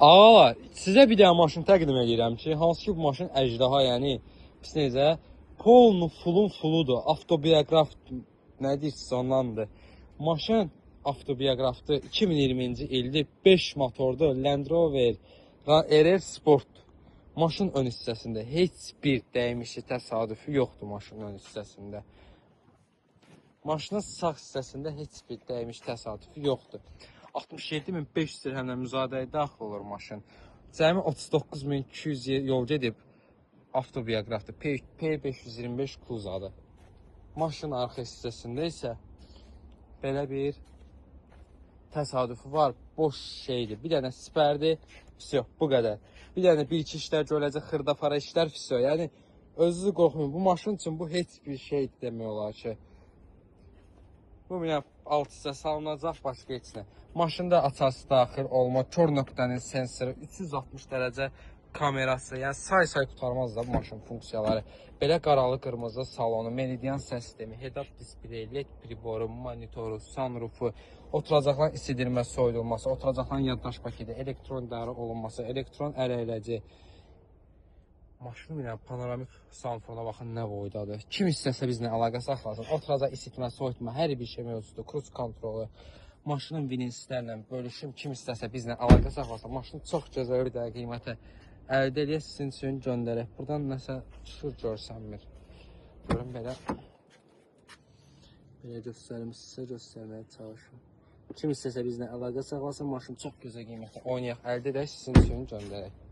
Ağalar, sizə bir dənə maşın təqdim edirəm ki, hansı ki bu maşın əjdaha, yəni pis necə, polnu fulun fuludur, avtobioqraf nə deyirsiz ondandır. Maşın avtobioqrafdır, 2020-ci ildir, 5 motordur, Land Rover RR Sport. Maşın ön hissəsində heç bir dəymişi təsadüfü yoxdur maşının ön hissəsində. Maşının sağ hissəsində heç bir dəymiş təsadüfü yoxdur. 67.500 dirhəmlə müzadəyə daxil olur maşın. Cəmi 39.200 yol gedib avtobioqrafdır. P525 Kuzadır. Maşın arxa hissəsində isə belə bir təsadüfü var. Boş şeydir. Bir dənə sipərdir. Vəsyo, bu qədər. Bir dənə bir-iki işlər görüləcək, xırda-para işlər, vəsyo. Yəni özünüzü qorxmayın. Bu maşın üçün bu heç bir şey demək olar ki. Bu minə alt hissə salınacaq, başqa heç nə. Maşında açarsı daxil olma, kör nöqtənin sensoru, 360 dərəcə kamerası, yəni say-say qurtarmaz da bu maşın funksiyaları. Belə qaralı qırmızı salonu, meridian səs sistemi, head-up display, LED priboru, monitoru, sunroofu, oturacaqların isidilmə, soyudulması, oturacaqların yaddaş paketi, elektron idarə olunması, elektron əl əyləci. Maşının ilə panoramik sunroofuna baxın nə boydadır. Kim istəsə bizlə əlaqə saxlasın. Oturacaq isitmə, soyutma, hər bir şey mövcuddur. Cruise kontrolu, maşının vinilslərlə bölüşüm. Kim istəsə bizlə əlaqə saxlasın. Maşını çox gözəl bir dənə qiymətə əldə eləyək sizin üçün göndərək. Buradan nəsə çıxır görsənmir. Görün belə. Belə göstərim sizə göstərməyə çalışım. Kim istəsə bizlə əlaqə saxlasın. Maşın çox gözəl qiymətə oynayaq, əldə edək sizin üçün göndərək.